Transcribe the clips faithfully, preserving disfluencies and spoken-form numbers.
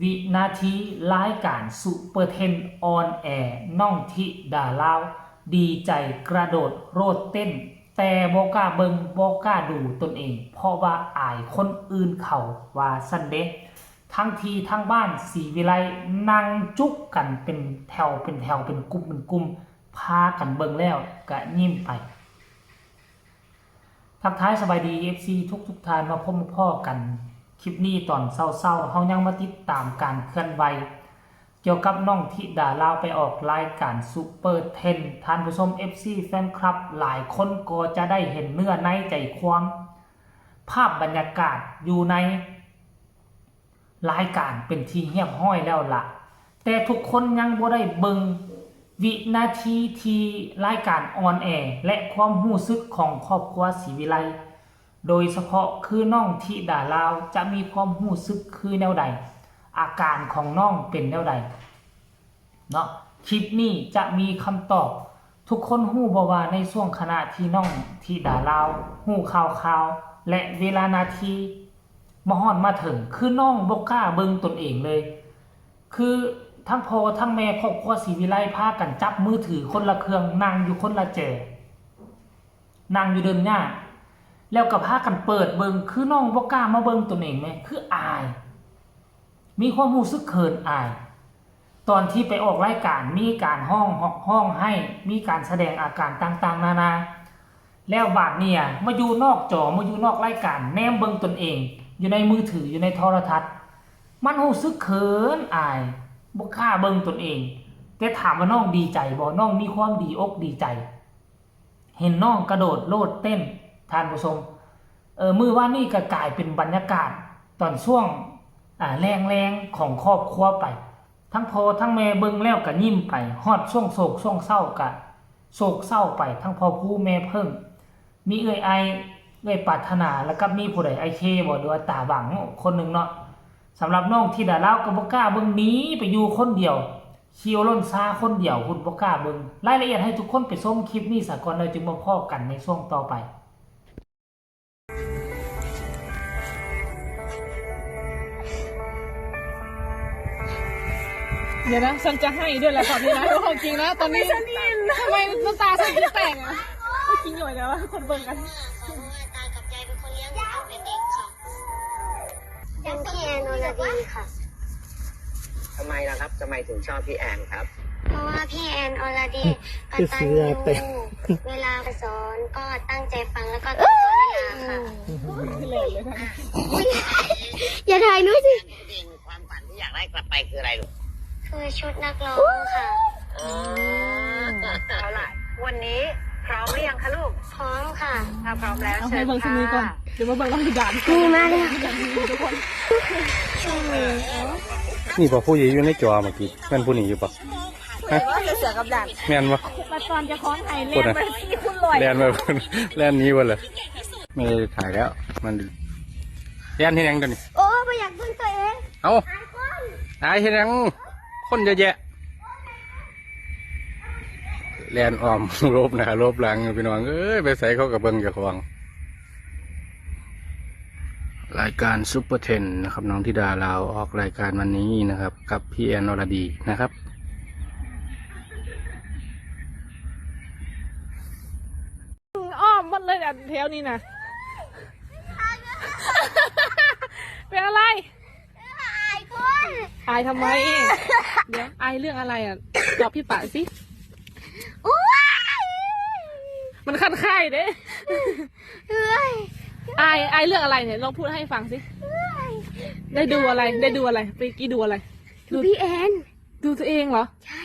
วินาทีรายการ Super Ten on Air น้องธิดาลาว ดีใจกระโดดโลดเต้น แต่บ่กล้าเบิ่งบ่กล้าดูตนเอง เพราะว่าอายคนอื่นเขา ว่าซั่นเด้ ทั้งที่ทั้งบ้านศรีวิไลนั่งจุกกันเป็นแถวเป็นแถวเป็นกลุ่มเป็นกลุ่ม พากันเบิ่งแล้วก็ยิ้มไป ทักทายสบายดี เอฟซี ทุกๆท่าน มาพบมาพ้อกัน คลิปนี้ตอนเช้าๆ เฮายังมาติดตามการเคลื่อนไหว เกี่ยวกับน้องธิดาลาวไปออกรายการ Super Ten ท่านผู้ชม เอฟซี แฟนคลับ หลายคนก็จะได้เห็นเนื้อในใจความ ภาพบรรยากาศอยู่ใน รายการเป็นที่เรียบร้อยแล้วล่ะ แต่ทุกคนยังบ่ได้เบิ่งวินาทีที่รายการออนแอร์ และความรู้สึกของครอบครัวศรีวิไล โดยเฉพาะคือน้องธิดาลาวจะมีความรู้สึกคือแนวใด อาการของน้องเป็นแนวใด เนาะ คลิปนี้จะมีคำตอบ ทุกคนรู้บ่ว่าในช่วงขณะที่น้องธิดาลาวรู้ข่าวๆ และเวลานาทีมาฮอดมาถึง คือน้องบ่กล้าเบิ่งตนเองเลย คือทั้งพ่อทั้งแม่ครอบครัวศรีวิไลพากันจับมือถือคนละเครื่อง นั่งอยู่คนละแจ นั่งอยู่เดินหน้า แล้วก็พากันเปิดเบิ่ง คือน้องบ่กล้ามาเบิ่งตนเองแหม คืออาย มีความรู้สึกเขินอาย ตอนที่ไปออกรายการ มีการฮ้อง ฮ้องไห้ มีการแสดงอาการต่างๆ นานา แล้วบาดเนี่ย มาอยู่นอกจอ มาอยู่นอกรายการ แนมเบิ่งตนเอง อยู่ในมือถือ อยู่ในโทรทัศน์ มันรู้สึกเขินอาย บ่กล้าเบิ่งตนเอง แต่ถามว่าน้องดีใจบ่ น้องมีความดีอกดีใจ เห็นน้องกระโดดโลดเต้น ท่านผู้ชม เออ มื้อวานนี้ก็กลายเป็นบรรยากาศตอนช่วง อ่า แลงๆ ของครอบครัวไป ทั้งพ่อทั้งแม่เบิ่งแล้วก็ยิ้มไป ฮอดช่วงโศกช่วงเศร้าก็โศกเศร้าไป ทั้งพ่อภูแม่เพิ่ง มีเอื้อยไอ เอื้อยปรารถนา แล้วก็มีผู้ใด ไอเคบ่ หรือว่าตาหวังคนหนึ่งเนาะ สำหรับน้องธิดาลาวก็บ่กล้าเบิ่ง หนีไปอยู่คนเดียว ขี่รถซาคนเดียว พุ้น บ่กล้าเบิ่ง รายละเอียดให้ทุกคนไปชมคลิปนี้ซะก่อน แล้วจึงมาพ้อกันในช่วงต่อไป เดี๋ยวนะ ฉันจะให้ด้วยแหละตอนนี้นะ เอาจริงนะ ตอนนี้ ทำไมฉันอิน ทำไมน้ำตาฉันถึงแตกอะ เมื่อกี้หยดแล้วคนเบิ่งกัน ตากับยายเป็นคนเลี้ยงหนูตั้งแต่เด็กค่ะ เป็นพี่แอนอรดีค่ะ ทำไมล่ะครับ ทำไมถึงชอบพี่แอนครับ เพราะว่าพี่แอนอรดีกระตันยู เวลาสอนก็ตั้งใจฟังแล้วก็ตรงต่อเวลาค่ะ อย่าถ่ายหนูสิ เองความฝันที่อยากได้กลับไปคืออะไรลูก คือชุดนักร้องค่ะ อ๋อ เอาล่ะ วันนี้พร้อมหรือยังคะลูก พร้อมค่ะ ถ้าพร้อมแล้ว เอาให้เบิ่งชุดนี้ก่อน เดี๋ยวมาเบิ่งกันที่ด่าน นี่มาแล้ว ทุกคน นี่บ่ผู้หญิงอยู่ในจอเมื่อกี้ แม่นผู้นี้อยู่บ่ ฮะ เสือกับด่าน แม่นบ่ มาตอนจะคล้องไห้ พูดนะ แล่นไปสี่คูณร้อย แล่นไป แล่นหนีบ่เลย ไม่ได้ถ่ายแล้ว มัน แล่นเฮ็ดหยังตัวนี้ โอ้ บ่อยากเบิ่งตัวเอง เอ้า อายคน อายเฮ็ดหยัง คนเยอะแยะ แล่นอ้อม หลบหน้าหลบหลัง พี่น้องเอ้ย ไปไสเขาก็เบิ่งเจ้าของ รายการ Super Ten นะครับ น้องธิดาลาวออกรายการวันนี้นะครับ กับพี่แอนอรดีนะครับ อ้อมหมดเลยอันแถวนี้นะ เป็นอะไร อายคน อายทำไม เดี๋ยว อายเรื่องอะไรอ่ะ ตอบพี่ปะสิ อ้ย มันคันไข่เด้ เอ้ย อาย อายเรื่องอะไรเนี่ย ลองพูดให้ฟังสิ เอ้ย ได้ดูอะไร ได้ดูอะไร ไปกี้ดูอะไร ดูพี่แอน ดูตัวเองเหรอ ใช่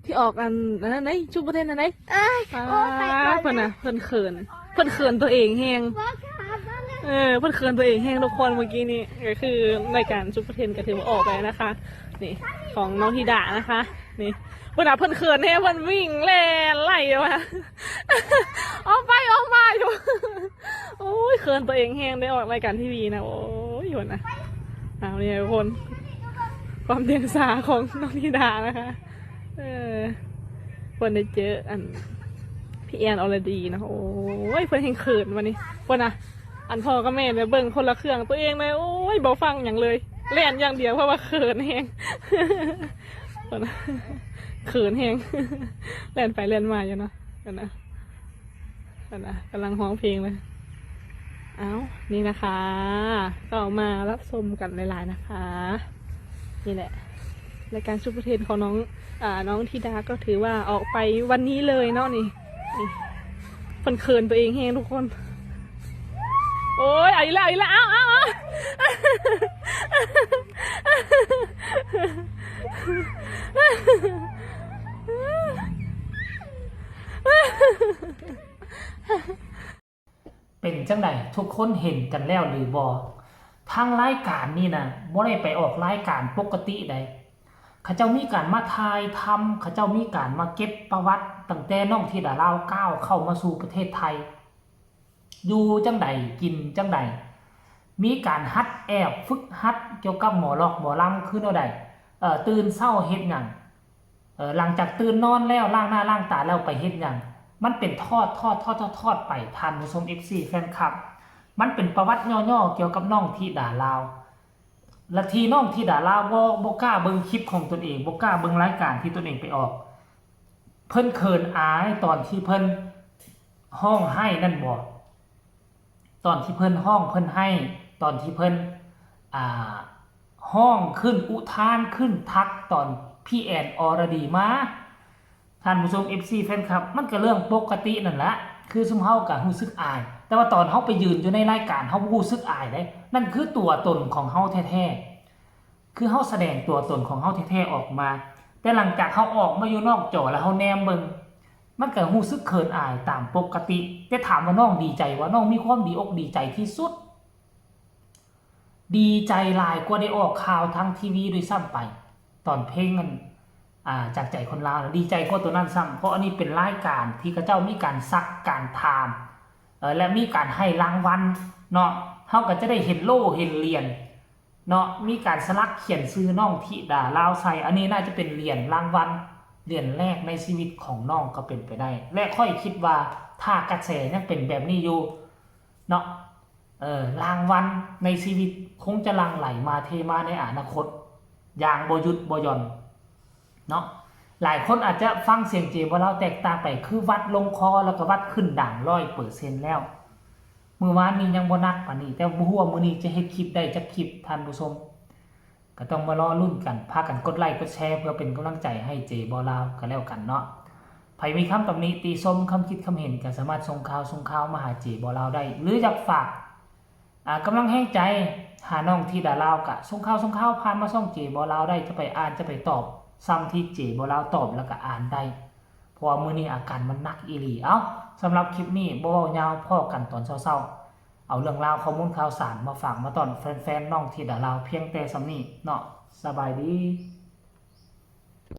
ที่ออกอันนั้นไง Super Ten อันไหน เอ้ย อ่า โอ้ ไปก่อน เพิ่นน่ะ เพิ่นเขิน เพิ่นเขินตัวเองแฮง ว่าค่ะว่าเลย เออ เพิ่นเขินตัวเองแฮงทุกคน เมื่อกี้นี้ ก็คือรายการ Super Ten ก็ถือว่าออกไปแล้วนะคะ นี่ ของน้องธิดานะคะ นี่ เพิ่นน่ะ เพิ่นเขินแฮง เพิ่นวิ่งแล่นไล่มา ออกไปออกมาอยู่ โอ้ย เขินตัวเองแฮง ได้ออกรายการทีวีนะ โอ้ย อยู่นะ เอาเนี่ยทุกคน ความเดียงสาของน้องธิดานะคะ เออ เพิ่นได้เจออัน พี่แอนอรดีนะ โอ้ย เพิ่นแฮงเขินวันนี้ เพิ่นน่ะ อันพ่อกับแม่ไปเบิ่งคนละเครื่อง ตัวเองเลย โอ้ย บ่ฟังหยังเลย แล่นอย่างเดียวเพราะว่าเขินแฮง เขินแฮง แล่นไปแล่นมาอยู่เนาะ กันนะ กันนะ กำลังฮ้องเพลงเลย เอ้า นี่นะคะ ก็มารับชมกันหลายๆนะคะ นี่แหละ รายการซูเปอร์เทนของน้อง อ่า น้องธิดาก็ถือว่าออกไปวันนี้เลยเนาะนี่ นี่ เพิ่นเขินตัวเองแฮงทุกคน โอ้ย เอาอีกแล้ว เอาอีกแล้ว เอาเอาเอา เป็นจั่งใด ทุกคนเห็นกันแล้วหรือบ่ ทางรายการนี่นะบ่ได้ไปออกรายการปกติใด เขาเจ้ามีการมาถ่ายทำ เขาเจ้ามีการมาเก็บประวัติตั้งแต่น้องธิดาลาวก้าวเข้ามาสู่ประเทศไทย อยู่จั่งใด กินจั่งใด มีการหัดแอบฝึกหัดเกี่ยวกับหมอลอกหมอลำคือแนวใด เอ่อ ตื่นเช้าเฮ็ดหยัง เอ่อ หลังจากตื่นนอนแล้วล้างหน้าล้างตาแล้วไปเฮ็ดหยัง มันเป็นทอดทอดทอดทอดทอดไป ท่านผู้ชม เอฟซี แฟนคลับ มันเป็นประวัติย่อๆเกี่ยวกับน้องธิดาลาว และที่น้องธิดาลาวบ่บ่กล้าเบิ่งคลิปของตนเอง บ่กล้าเบิ่งรายการที่ตนเองไปออก เพิ่นเขินอายตอนที่เพิ่นฮ้องไห้นั่นบ่ ตอนที่เพิ่นฮ้องเพิ่นไห้ ตอนที่เพิ่น อ่า ฮ้องขึ้นอุทานขึ้นทักตอนพี่แอนอรดีมา ท่านผู้ชม เอฟซี แฟนคลับ มันก็เรื่องปกตินั่นละ คือซุมเฮาก็รู้สึกอาย แต่ว่าตอนเฮาไปยืนอยู่ในรายการ เฮาบ่รู้สึกอายเด้ นั่นคือตัวตนของเฮาแท้ๆ คือเฮาแสดงตัวตนของเฮาแท้ๆออกมา แต่หลังจากเฮาออกมาอยู่นอกจอแล้วเฮาแนมเบิ่ง มันก็รู้สึกเขินอายตามปกติ แต่ถามว่าน้องดีใจบ่ น้องมีความดีอกดีใจที่สุด ดีใจหลายกว่าได้ออกข่าวทางทีวีด้วยซ้ำไป ตอนเพลงอัน อ่า จากใจคนลาวนะ ดีใจกว่าตัวนั้นซ้ำ เพราะอันนี้เป็นรายการที่เขาเจ้ามีการซักการถาม เอ่อ และมีการให้รางวัลเนาะ เฮาก็จะได้เห็นโล่เห็นเหรียญเนาะ มีการสลักเขียนชื่อน้องธิดาลาวใส่ อันนี้น่าจะเป็นเหรียญรางวัล เหรียญแรกในชีวิตของน้องก็เป็นไปได้ และข้อยคิดว่าถ้ากระแสยังเป็นแบบนี้อยู่เนาะ เอ่อ รางวัลในชีวิตคงจะหลั่งไหลมาเทมาในอนาคต อย่างบ่หยุดบ่หย่อนเนาะ หลายคนอาจจะฟังเสียงเจบ่าวลาวแตกต่างไป คือวัดลงคอแล้วก็วัดขึ้นดังร้อยเปอร์เซ็นต์แล้ว มื้อวานนี้ยังบ่หนักปานนี้ แต่บ่ฮู้ว่ามื้อนี้จะเฮ็ดคลิปได้จักคลิป ท่านผู้ชม ก็ต้องมารอลุ้นกัน พากันกดไลค์กดแชร์เพื่อเป็นกำลังใจให้เจบ่าวลาวก็แล้วกันเนาะ ไผมีคำตำหนิติชม คำคิดคำเห็นก็สามารถส่งข่าวส่งข่าวมาหาเจบ่าวลาวได้ หรืออยากฝาก อ่า กำลังแฮงใจหาน้องธิดาลาวก็ส่งข่าวส่งข่าวผ่านมาช่องเจบ่าวลาวได้ จะไปอ่านจะไปตอบ ซ้ำที่เจบ่าวลาวตอบแล้วก็อ่านได้ เพราะว่ามื้อนี้อาการมันหนักอีหลี เอ้า สำหรับคลิปนี้บ่เว้ายาว พ้อกันตอนเช้าๆ เอาเรื่องราวข้อมูลข่าวสารมาฝากมาต้อนแฟนๆน้องธิดาลาวเพียงแต่ส่ำนี้เนาะ สบายดี